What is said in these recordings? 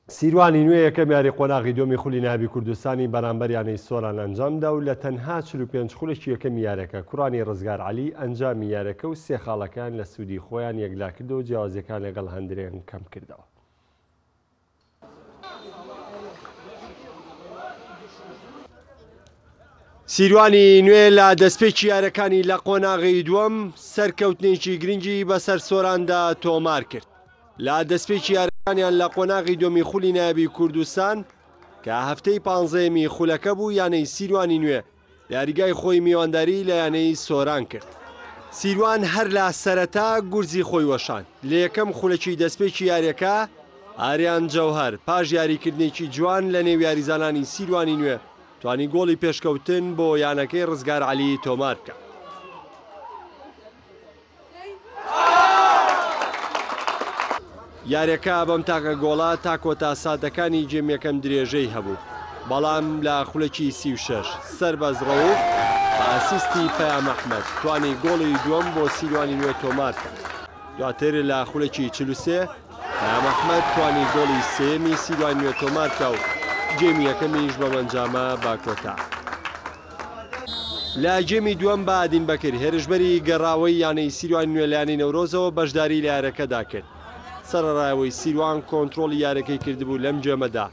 سیروانی نوێ یەکەم یاری قۆناغی دووەمی خولی نایابی کوردستانی بەرامبەر یانەی سۆران ئەنجامدا و لە تەنها 45 خولەکی یەکەمی یارەکە کوڕانی ڕزگار عەلی ئەنجامی یارەکە و سێ خاڵەکەیان لە سوودی خۆیان یەکلاکردەوە و جیاوازیەکان لەگەڵ هەندرێن کەمکردەوە. سیروانی نوێ لە دەستپێکی یارەکانی لە قۆناغی دووەم سەرکەوتنێکی گرنگی بەسەر سۆراندا تۆمار کرد. لە دەستپێکی یارییەکانیان لە قۆناغی دووەمی خولی نایابی کوردستان کە هەفتەی پانزەیەمی خولەکە بوو یانەی سیروانی نوێ لە یاریگای خۆی میوانداری لە یانەی سۆران کرد. سیروان هەر لە سەرەتا گورزی خۆی وەشاند لە یەکەم خولەکی دەستپێکی یاریەکە ئاریان جەوهەر پاش یاریکردنێکی جوان لە نێو یاریزانانی سیروانی نوێ توانی گۆڵی پێشکەوتن بۆ یانەکەی ڕزگار عەلی تۆمار بکات. یاریەکە بەم تاکە گۆڵە تا کۆتا ساتەکانی گێم یەکەم درێژەی هەبوو، بەڵام لە خولەکی 36 سەربەز ڕەوف بە ئاسیستی پەیام ئەحمەد توانی گۆڵی دووەم بۆ سیروانی نوێ تۆمار بکات، دواتر لە خولەکی 43 پەیام ئەحمەد توانی گۆڵی سێیەمی سیروانی نوێ تۆمار بکا و گێمی یەکەمیش بەم ئەنجامە بە کۆتا. لە گێمی دووەم بەهادین بەکر، هێرشبەری گەڕاوەی یانەی سیروان نوێ لە یانەی نەورۆزەوە بەشداری لە یارەکەدا کرد، سەرەڕای ئەوەی سیروان کۆنترۆڵی یارەکەی کردبوو لەم گێمەدا،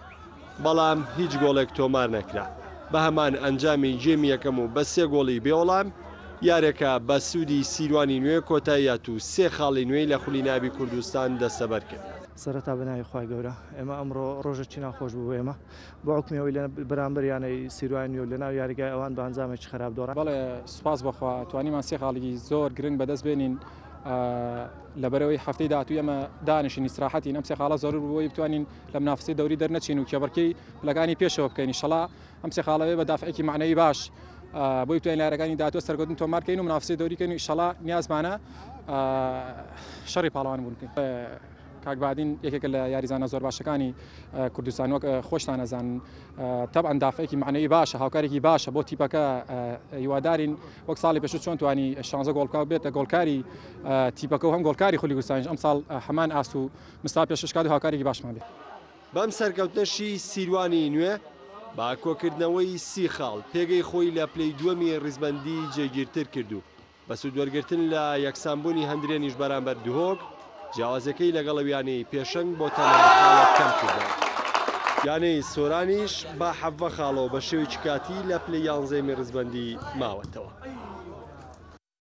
بەڵام هیچ گۆڵێک تۆمار نەکرا، بە هەمان ئەنجامی گێمی یەکەم و بە سێ گۆڵی بێوەڵام، یارەکە بە سوودی سیروانی نوێ کۆتاییهات و سێ خاڵی نوێی لە خولی نایابی کوردستان دەستەبەر کرد. سەرەتا بە ناوی خوای گەورە، ئێمە ئەمڕۆ ڕۆژێکی ناخۆش بوو بۆ ئێمە، بۆ حوکمی ئەوەی لە بەرامبەر یانەی سیروان نوێ و لە ناو یاریگای ئەوان بە ئەنجامێکی خراپ دۆڕان. بەڵێ سوپاس بۆ خوا توانیمان سێ خاڵی زۆر گرنگ بەدەست بێنین لەبەرئەوەی هەفتەی داهاتوو ئێمە دانیشین ئیسراحەتین ئەم سێ خاڵە زەرور بوو بۆی بتوانین لە منافسەی دەوری دەرنەچین و کێبڕکێی پلەکانی پێشەوە بکەین ئیشەڵا ئەم سێ خاڵە بێ بە دافعێکی مەعنەوی باش بۆی بتوانین لە یاریەکانی داهاتوو سەرکەوتن تۆمار کەین و منافسەی دەوری کەین و ئیشەڵا نیازمانە شەڕی پاڵەوان بوون بکەین. کاک بادین یەکێکە لە یاریزانە زۆر باشەکانی کوردستان وەک خۆشتان ئەزانن تەبعەن دافعێکی مەعنەوی باشە هاوکارێکی باشە بۆ تیپەکە هیوادارین وەک ساڵی پێشوو چۆن توانی 16 گۆڵ بکات بێتە گۆڵکاری تیپەکە و هەم گۆڵکاری خولی کوردستانیش ئەمساڵ هەمان ئاست و مستا پێشکەش کات و هاوکارێکی باشمان بێت. بەم سەرکەوتنەشی سیروانی نوێ بە کۆکردنەوەی سی خاڵ پێگەی خۆی لە پلەی دووەمی ڕیزبەندی جێگیرتر کرد و بە سوودوەرگرتن لە یەکسانبوونی هەندرێنیش بەرامبەر دهۆک، جیاوازیەکەی لەگەڵ ئەو یانەی پێشەنگ بۆ تەنها خاڵێک کەمکردەوە. یانەی سۆرانیش بە 17 خاڵەوە بە شێوەیەکی کاتی لە پلەی یانزەیەمی ریزبەندی ماوەتەوە.